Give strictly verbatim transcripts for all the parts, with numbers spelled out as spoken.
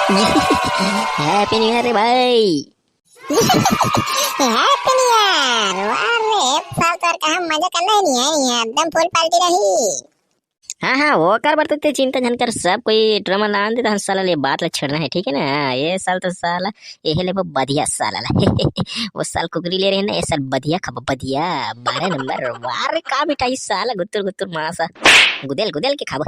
Happy New Year रे भाई। Happy New Year। वाह रे, एक साल तो और कहाँ मजा करना ही नहीं है, नहीं है, एकदम full party रही। हाँ, हाँ, ओकर बर तो ते चिंता झन कर, सब कोई drama लान दे, तहन साला ले बात ला छेड़ना है, ठीक है ना? हाँ, ये साल तो साला, ये ले वो बढ़िया साला ला। वो साल कुकरी ले रहे हैं ना, ये साल बढ़िया खाबो, बढ़िया, बारह नंबर। वाह रे, का मिठाई साला, गुत्तुर गुत्तुर मासा, गुदेल गुदेल के खाबो।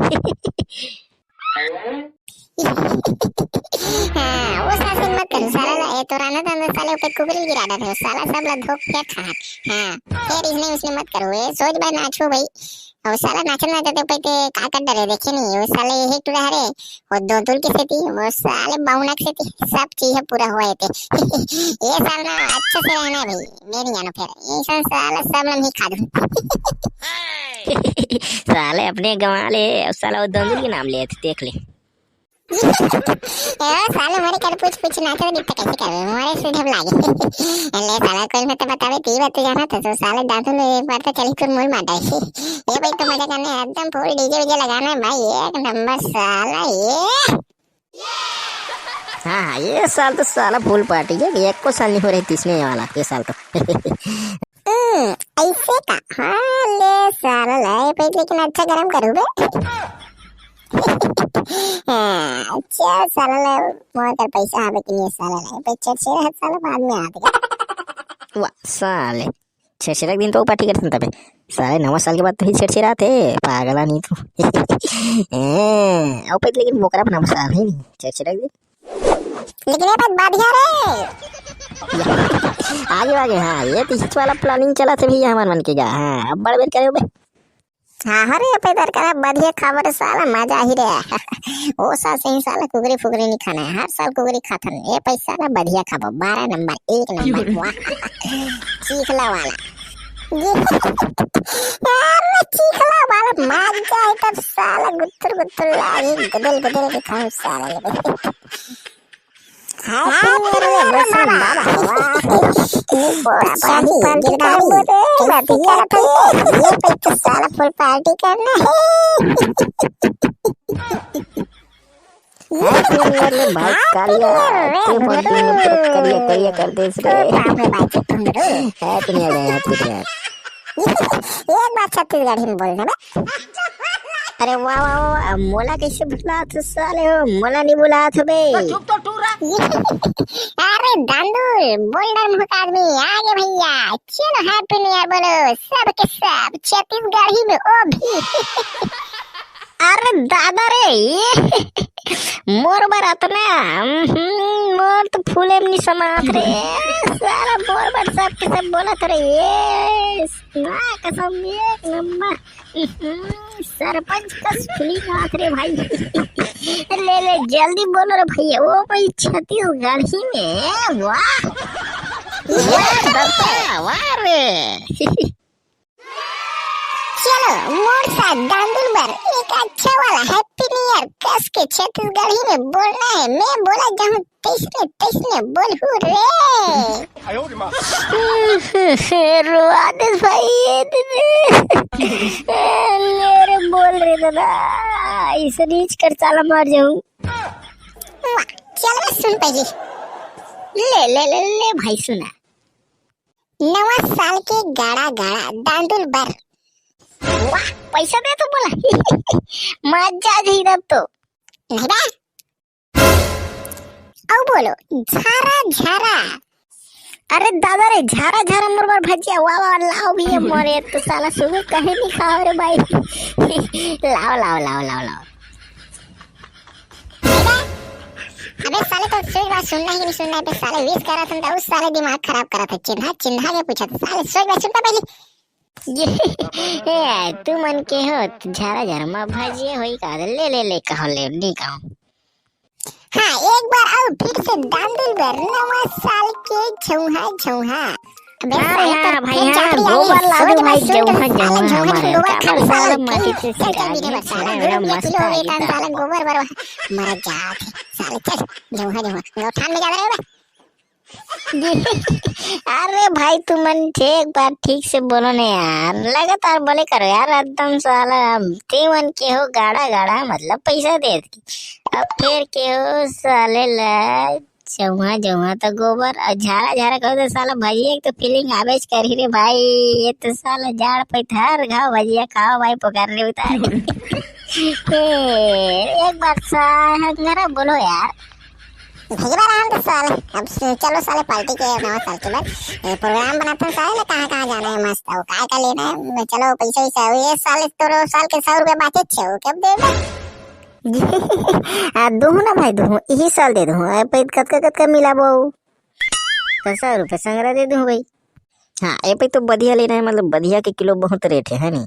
हाँ, वो साला से मत करो, साला ला, ये तो राना दादा साले ऊपर कुकरी गिरा देते हो, साला सब ला धोक फेंक खा। हाँ, फिर इसने उसने मत करो, ये सोच भाई नाचो भाई, और साला नाचन नाचते पे ते का कर डरे, देखे नहीं, वो साले यही टूरा हरे, वो दो दूर के सेती, वो साले बाउनक सेती, सब चीज है पूरा हुआ थे। ये साल ना अच्छे से रहना है भाई, मैं नहीं जाना फिर, ये साल साला सब नाम ही खा दूँ। साले अपने गंवा ले, और साला वो दो दूर के नाम ले, देख ले। ए, साले मोरे कर पूछ पूछ नाचो दिखता कैसे कर मोरे से ढेब लागे। ले साला कोई मत बतावे ती बात जाना था तो साले दादू ने एक बार तो चली कुर मोर मार डाली। ये भाई तो मजा करने एकदम full DJ वीजे लगाना है भाई, एक नंबर साला ये। हाँ, हाँ, ये साल तो साला full party है, एक को साल नहीं हो रही तीसने वाला ये साल तो। हम्म, ऐसे का? हाँ, ले साला ला, ये पे लेकिन अच्छा गरम करू बे। हाँ, अच्छा साला ला, मोर कर पैसा आवे कि नहीं साला ला, ये पे छेड़छेड़ा है साला बाद में आते। वाह, साले, छेड़छेड़ा के दिन तो party करते तबे। साले नवा साल के बाद तो ही छेड़छेड़ा थे, पागला नहीं तू। ए, आओ पे लेकिन बोकरा बना साल है नहीं, छेड़छेड़ा के दिन। लेकिन ये बात बढ़िया रे। आगे, आगे, हाँ, ये तो इस वाला planning चला थे भैया, हमार मन के गा, हाँ, अब बड़ बेर करे बे। हाँ, अरे, ये पैदर करा बढ़िया खबर साला, मजा ही रे। ओ साल से ही साला कुकरी फुकरी नहीं खाना है, हर साल कुकरी खाथन। ये पैसा ना बढ़िया खाबो, बारह नंबर, एक नंबर, वाह। चीखला वाला। ये, अरे, चीखला वाला मजा है तब साला गुत्तुर गुत्तुर लागे, गदल गदल के खाऊं साला। Happy New Year रे, बस रे, बाबा, वाह। शादी party करबो रे, शादी करबो। ये पे तो साला full party करना है। Happy New Year रे भाई, Happy कालिया, New Year रे, ते बर्थडे में पूरा करिया, करिया कर देस रे। बाप रे, बाप रे, तुम रे। Happy New Year रे, Happy New Year। एक बार छत्तीसगढ़ी में बोल दे बे। अरे वाह, वाह, वाह, मोला कैसे बुलात हो साले हो? मोला नहीं बुलात हो बे। तो चुप तो टूरा। अरे दांदू, बोल्डर मुख आदमी, आगे भैया, चलो Happy New Year बोलो, सबके सब, छत्तीसगढ़ी में ओ भी। अरे दादा रे, ये मोर बर अतना, हम्म, मोर तो फूले में नहीं समात रे। साला मोर बर सब के सब बोलत रे, ये ना कसम, एक नंबर। हम्म, सरपंच कस फूली नाथ रे भाई। ले, ले, जल्दी बोलो रे भैया, वो भाई छत्तीसगढ़ी में, वाह। वाह, दत्ता, वाह रे। चलो, मोर साथ दांदुल बर एक अच्छा वाला Happy New Year कस के छत्तीसगढ़ी में बोलना है। मैं बोला जाऊँ तैसने, तैसने बोलहू रे। रोआ दे भाई, ये दे दे। ले रे बोल रे दादा, ऐसे रीच कर साला मर जाऊँ। वाह, चल बे सुन पहली। ले, ले, ले, ले भाई सुना। नवा साल के गाड़ा गाड़ा दांदुल बर। वाह, पैसा दे तो बोला। मजा आ जाई तब तो। नहीं बा। अउ बोलो, झारा झारा। अरे दादा रे, झारा झारा मोर बर भजिया, वाह वाह, लाओ भैया मोरे, तो साला सुबह कहीं नहीं खाओ रे भाई। लाओ, लाओ, लाओ, लाओ, लाओ। अबे साले, तो सिर्फ बात सुनना है कि नहीं सुनना है? बे साले wish करत हन, तो उस साले दिमाग खराब करत है, चिन्हा चिन्हा के पूछत है। साले सोच बात सुनता पहले। ये, ए, तू मन के हो, झारा झारा मा भजिए होई का? ले, ले, ले, कहो ले, नहीं कहो। हाँ, एक बार अउ फिर से दांदुल बर नवा साल के झौहा झौहा। अबे हाँ, साले, हाँ, तो भाई, फिर हाँ, झापड़ी आ गई, गोबर ला दो भाई, झौहा, झौहा, हमारे गोबर खा साला माटी से चल, चल, चल, मेरा मस्त साला, मेरा मस्त साला, गोबर बर मरा जात है, साले, चल, झौहा झौहा, गौठान में जा रहे हो बे? अरे भाई, तुमन एक बार ठीक से बोलो ना यार, लगातार बोले करो यार, एकदम साला तुमन के हो गाड़ा गाड़ा, मतलब पैसा देत के, अब फेर के हो साले ला चौहा चौहा तो गोबर, अउ झारा झारा कहो तो साला भजिया के तो feeling आबेच करही रे भाई। ये तो साला जाड़ पइत हर घाव भजिया खाओ भाई, पुकार रे उतार। ए, एक बार संघरा बोलो यार। भैया राम तो साले, अब स-, चलो साले पार्टी के नवा साल के बाद, ए, program बनाते हैं साले, कहाँ कहाँ जाना है मस्त, और काय का लेना है, चलो पैसा वैसा, ये साले तोरो साल के सौ रुपया बाचे छे, वो कब देबे? आ, दूहूँ ना भाई, दूहूँ, इही साल दे दूहूँ। ए, पइत कतका कतका मिलाबो? तो सौ रुपया संघरा दे दूहूँ भाई। हाँ, ए पइत तो बधिया लेना है, मतलब बधिया के किलो बहुत rate है, है नी?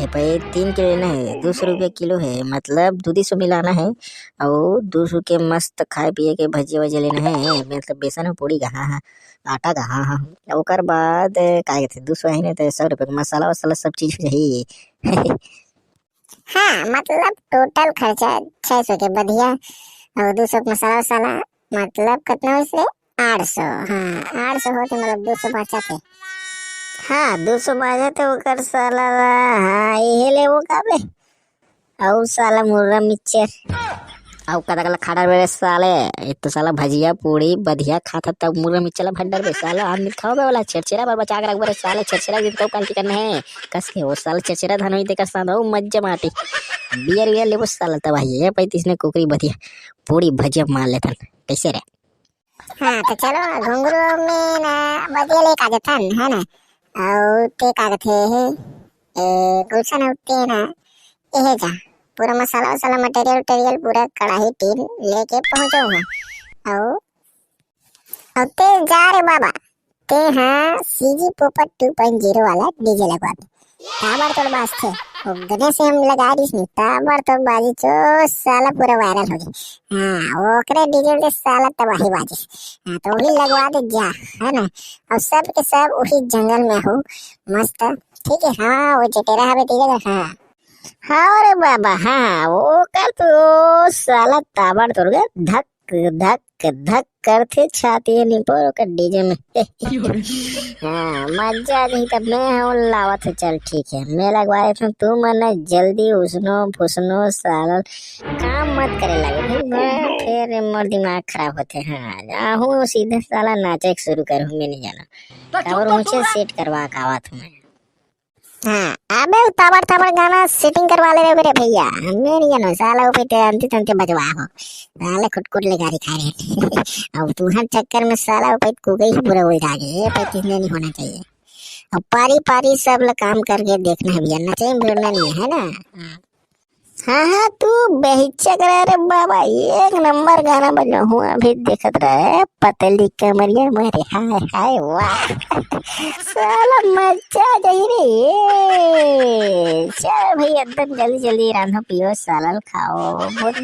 ए पइत तीन किलो लेना है, दो सौ रुपया किलो है, मतलब दो दो सौ मिलाना है, और दो सौ के मस्त खाए पिए के भजिया वजिया लेना है, मतलब बेसन और पूड़ी का, हाँ, हाँ, आटा का, हाँ, हाँ, ओकर बाद, ए, का कहते, दो सौ है ना, तो सौ रुपया के मसाला वसाला सब चीज हो जाही। हाँ, मतलब total खर्चा छह सौ के बधिया और दो सौ के मसाला वसाला, मतलब कितना होइस रे? आठ सौ। हाँ, आठ सौ होते मतलब दो सौ बाँचत हे। हाँ, दो सौ बाँचत हे, ओकर साला ला, हाँ, इहे ले वो का बे? अउ साला मुर्रा मिक्सचर। अउ कतक ला खा डरबे रे साले, एक तो साला भजिया, पूड़ी, बधिया खाता, तब मुर्रा मिक्सचर ला भर डरबे साला, आदमी खाओ बे वाला, छेरछेरा बर बचा के रखबे रे साले, छेरछेरा दिन तो काल टिकन हे, कस के वो साला छेरछेरा धन होई तेकर साथ, ओ मज्जा माटी। बियर वियर लेबो साला तबाही, ए पइत इसने कुकरी बधिया, पूड़ी भजिया मार लेथन, कैसे रे? हाँ, तो चलो, घुंघरू में ना बधिया लेके आ जाथन, है ना? अउ ते का कथे हे, ए, गुलशन अउ ते ना, एहे जा, पूरा मसाला वसाला, material उटेरियल, पूरा कढ़ाई टीन लेके पहुँचो वहाँ। अउ, अउ ते जा रे बाबा, ते हाँ, CG Poppet two point zero वाला DJ लगवा दे। ताबड़तोड़ बाजथे। वो गने से हम लगा रही नहीं, ताबड़तोड़ बाजी चो साला पूरा viral हो गया। हाँ, ओकरे DJ से साला तबाही बाजी। हाँ, तो वही लगवा दे जा, है ना? और सब के सब वही जंगल में हो, मस्त। ठीक है, हाँ, वो चटेरा हवे, ठीक है, हाँ। हाँ रे बाबा, हाँ, ओकर तो साला ताबड़तोड़ के धक धक धक करथे छाती हे निपोर ओकर DJ में। हाँ, मजा आ जाही तब मैं हूँ लावत हूँ, चल ठीक है, मैं लगवा देता हूँ, तू मन जल्दी उसनो फुसनो सालन काम मत करे लगे भाई, मैं फिर मोर दिमाग खराब होथे। हाँ, आहूँ सीधे साला नाचे के शुरू करूँ, मैं नहीं जाना। तो चुप काबर तो ऊँचे सुन। Set करवा के आवत हूँ मैं। हाँ, अबे उ ताबड़ ताबड़ गाना setting करवा ले रे मेरे भैया। हमें नहीं जानो, साला वो पे ते अंते तंते बजवा हो। साले कुट कुट ले गारी खा रहे हैं। अब तुम्हारे चक्कर में साला वो पे को गई ही बुरा वही रह गए। ये पे किसने नहीं होना चाहिए। अब पारी पारी सब लोग काम करके देखना है भैया, नचे में भिड़ना नहीं है ना। हाँ। हाँ, हाँ, तू बेहिचक रह रे बाबा, एक नंबर गाना बजाहूँ अभी, देखत रहे, पतली कमरिया मारे, हाय, हाय, वाह। साला मजा आ जाही रे, ये। चल भाई, एकदम जल्दी, जल्दी रांधो पियो, साला खाओ, बहुत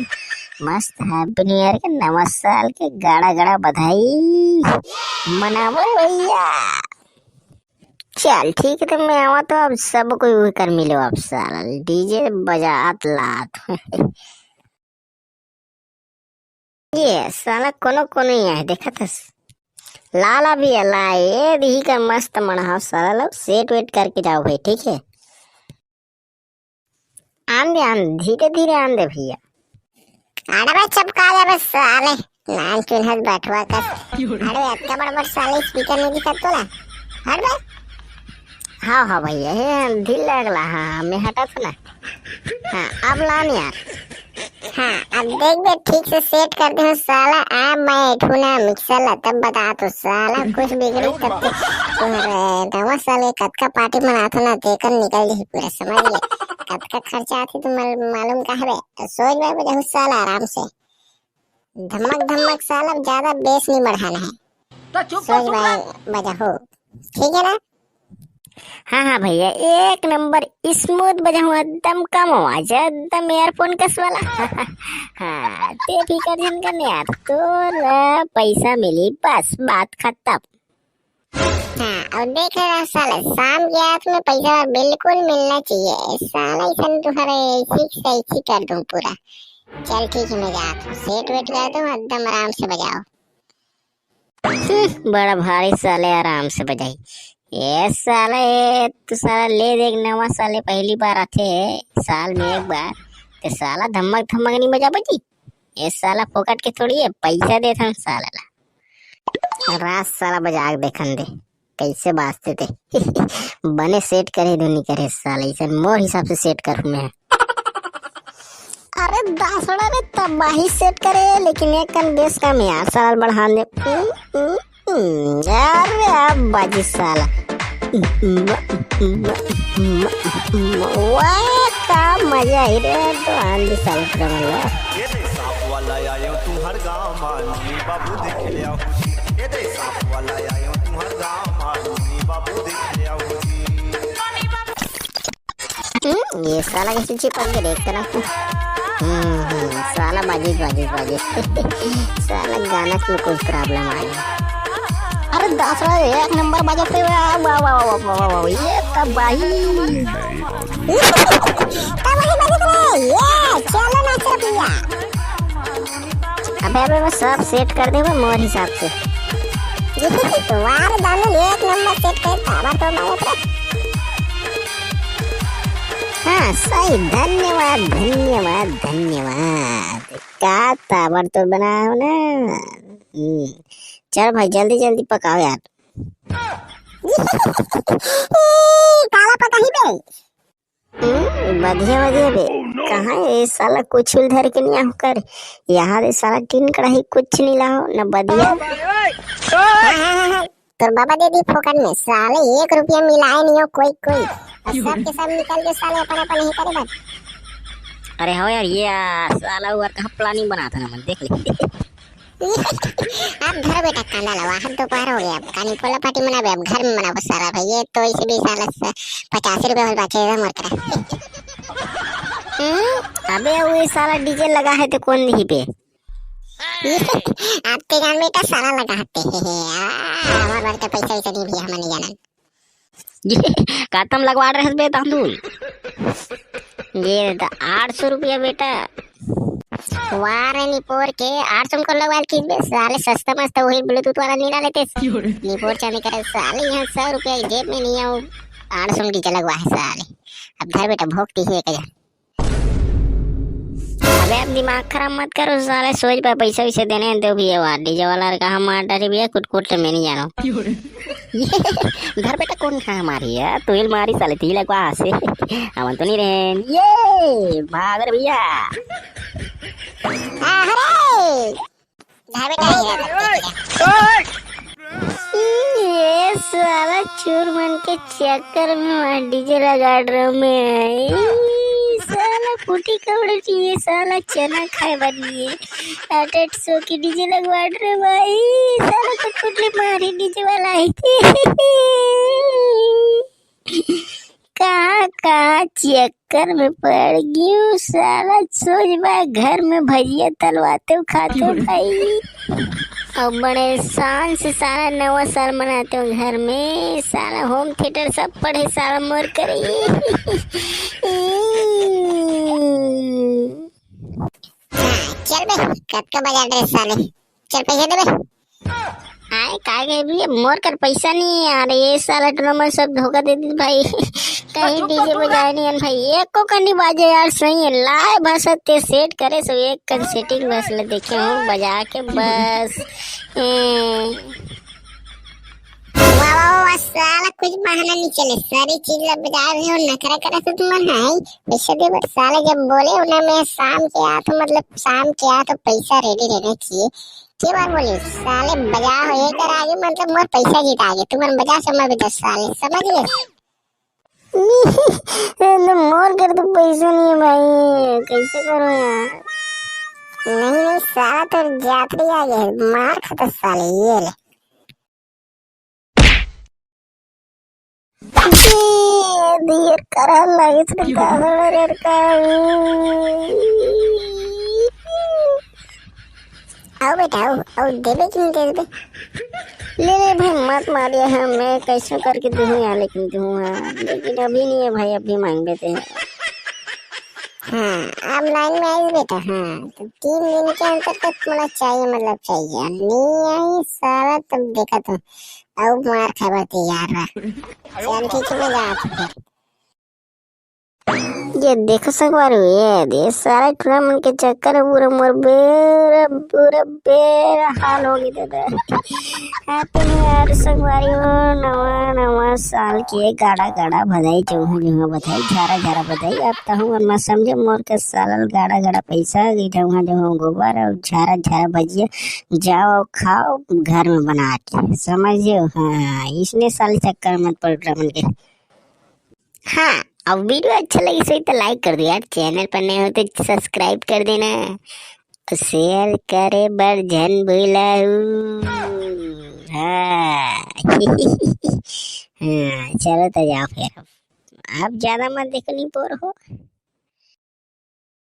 मस्त Happy New Year के, नवा साल के, गाड़ा, गाड़ा बधाई मनावो भैया। चल ठीक है, तो मैं आवा तो अब सब कोई वही कर मिलो, अब साला DJ बजात लात। ये साला कोनो कोनो ही है, देखा था। लाला भी है, ला, ये दी का मस्त मनाओ साला लोग, set वेट करके जाओ भाई, ठीक है। आन दे, आन दे, धीरे धीरे आन दे भैया। अरे बे, चपका जा बे साले, नान चुनहस बटुआ कस। अरे अतका बड़ बड़ साले speaker नहीं दिखत तोला, हट बे। हाँ, हाँ भैया, हे ढील लगला, हाँ, हाँ, मैं हटा था ना। हाँ, अब लान यार। हाँ, अब देख बे, ठीक से set कर दे हूँ साला, अब मैं उठू ना mixer ला, तब बता तो साला, कुछ बिगड़ी तब तो तुम्हारे नवा साल के कतका party मनात हो ना, तेकर निकल जाही पूरा, समझ ले। कतका खर्चा आथे तुम माल-, मालूम का हवे? तो सोच बे बजाहू साला आराम से। धमक धमक साला, ज्यादा bass नहीं बढ़ाना है। तो चुप, सोच चुप बे बजाहू। ठीक है ना? हाँ, हाँ भैया, एक नंबर smooth बजाहूँ, एकदम कम आवाज, एकदम earphone कस वाला। हाँ, ते फिकर झन कर यार, तोला पैसा मिली, बस बात खत्म। हाँ, और देख रहे हो साला, शाम के हाथ में पैसा बिल्कुल मिलना चाहिए। साला ऐसा तुम्हारे ऐसी से ऐसी कर दूं पूरा। चल ठीक है, मैं जाता हूँ, set वेट कर दूँ, एकदम आराम से बजाओ। हम्म, बड़ा भारी साले आराम से बजाही। ये साला, ये तो साला ले देख नवा साले, पहली बार आथे साल में एक बार, ते साला धमक धमक नहीं बजा बजी। ये साला फोकट के थोड़ी है, पैसा देथन साला ला। रात साला बजा के देखन दे, कैसे बाजते थे। बने सेट करे धुन नहीं करे साला, इसे मोर हिसाब से सेट करूँ मैं। अरे दासड़ा रे, तबाही सेट करे, लेकिन एक कन बेस कम यार, साला बढ़ान दे। हम्म, हम्म, हम्म, अरे अब बाजी साला। हम्म, हम्म, हम्म, हम्म, वाह, का मजा आई रे, तो आंधी साला पूरा मजा। ये दे सांप वाला आयो तुम्हार गाँव मा, नोनी बाबू देख लिया हो जी। ये दे सांप वाला आयो तुम्हार गाँव मा, नोनी बाबू देख लिया हो जी। हम्म, ये साला कैसे चिपक के देखते ना। हम्म, हम्म, साला बाजिश, बाजिश, बाजिश। साला गाना में कुछ प्रॉब्लम आ गया। अरे दासड़ा, एक नंबर बजाते हुए, वाह, वाह, वाह, ये तबाही। तबाही बजत रहे, ये चलो नाच रहा भैया। अबे, अबे, मैं सब सेट कर देबो मोर हिसाब से। वाह रे दानू, एक नंबर सेट कर, ताबड़तोड़ बजत रहे। हाँ, सही, धन्यवाद, धन्यवाद, धन्यवाद। का ताबड़तोड़ बनाए हो ना। हम्म, चल भाई, जल्दी जल्दी पकाओ यार। काला पकाही बे। हम्म, बढ़िया, बढ़िया बे। कहाँ है ये साला, कुछ उल धर के नहीं आऊ कर। यहाँ रे साला टीन कढ़ाई कुछ नहीं लाओ, न बढ़िया। हाँ, हाँ, हाँ, हाँ। तोर बाबा दे दी फोकट में, साले एक रुपया मिलाए नहीं हो कोई, कोई। और सब के सब निकल के साले अपन, अपन ही करे बात। अरे हो यार, ये आ, साला वो कहाँ प्लानिंग बना था ना, मैं देख ले। अब धर बेटा कांदा लवा, हम दोपहर हो गया, अब कानी कोला पार्टी मनाबे, अब घर में मनाबो साला भाई, ये तो इसे भी साला स-, पचास रुपया वाला बाचे है मोर करा। हम्म, अबे वो साला डीजे लगा है तो कौन नहीं पे? अब ते जान बेटा साला लगा हते। आ, हमार बार तो पैसा वैसा नहीं भैया, हम नहीं जानन। ये कातम लगवा रहे बे तांदूल। ये तो आठ सौ रुपया बेटा। वाह रे निपोर के, आठ सौ में कौन लगवा किस बे? साले सस्ता मस्त वही ब्लूटूथ वाला नहीं डाले थे। निपोर चांदी करे साले, यहाँ सौ रुपया जेब में नहीं आओ, आठ सौ में डीजे लगवा है साले। अब धर बेटा भोग ती है कहीं। अबे अब दिमाग खराब मत करो साले, सोच पे पैसा वैसे देने हैं तो भी ये वाला डीजे वाला का हम मार डाले भैया, कुट कुट में नहीं जानो। ये धर बेटा, कौन खा मारी है? तू ही मारी साले, तू ही लगवा से। हमन तो नहीं रहे। ये भाग रे भैया। अरे! धर बेटा, ये रहा, धर बेटा। ये साला चोर मन के चक्कर में वहाँ डीजे लगा रहा मैं। ई साला फूटी कपड़े चाहिए, साला चना खाए वाली है। अटट सो की डीजे लगवा रहे भाई, साला कुटकुटली मारी डीजे वाला आई थी। कहाँ कहाँ चक्कर में पड़ गई हूँ साला, सोच बा घर में भजिया तलवाते हो खाते हो भाई। और बड़े शान से साला नवा साल मनाते हो घर में, साला होम थिएटर सब पड़े साला मोर करे। हाँ, चल बे, कतका बजा रहे साले, चल पैसा दे बे। आए, काय गए भी, मोर कर पैसा नहीं है यार, ये साला टूर्नामेंट सब धोखा दे दी भाई। कहीं डीजे बजाए नहीं है भाई, एक को का नहीं बाजे यार, सही है, लाए बस ते सेट करे सब, एक कन सेटिंग बस ले देखे हूँ बजा के बस। ए, वाह, वाह, वाह, साला कुछ बहाना नहीं चले, सारी चीज ला बजा रहे हो, नखरा करा से तुम है, पैसा दे बस साले, जब बोले उन्हें मैं शाम के आ तो, मतलब शाम के आ तो पैसा रेडी रहना चाहिए। के बार बोले, साले बजा हो, ये कर आगे, मतलब मोर पैसा जीत आगे, तुम बजा समझ बजा साले, समझ गए? नहीं, मोर कर तो पैसा नहीं है भाई, कैसे करो यार? नहीं, नहीं, साला तो जातरी आ गया, मार खाता साले, ये ले। ये दियर करा लागे से का हो रे का। आओ बेटा, आओ, आओ, देबे कि नहीं देबे? ले ले भाई, मत मारिए, हम मैं कैसे करके दूँ यार, लेकिन दूँ हाँ, लेकिन अभी नहीं है भाई, अभी मांग लेते हैं। हाँ, अब लाइन में आइस बेटा। हाँ, तो तीन दिन के अंदर तक मोला चाहिए, मतलब चाहिए। अब नहीं आई साला, तब देखा तो अब मार खाबा तैयार रह। चल ठीक है, मैं जात हूँ फिर। ये देखो संगवारी, ये दे सारा टूरा मन के चक्कर में पूरा मोर बेरा, पूरा बेरा हाल हो गई दादा। Happy New Year संगवारी हो, नवा नवा साल के गाड़ा गाड़ा बधाई, जम्मो जम्मो बधाई, झारा झारा बधाई। अब तहु मन मत समझो मोर के साल गाड़ा गाड़ा पैसा, जम्मो जम्मो गोबर अउ झारा झारा भजिया, जाओ खाओ घर में बना के, समझियो। हाँ, इसने साल चक्कर मत पड़ टूरा मन के। हाँ, अब video अच्छा लगिस होही तो like कर दो यार, channel पर नए हो तो subscribe कर देना, share करे बर झन भूलहू। हाँ। हाँ, चलो तो जाओ फिर, अब ज्यादा मत देखो, नहीं bore हो।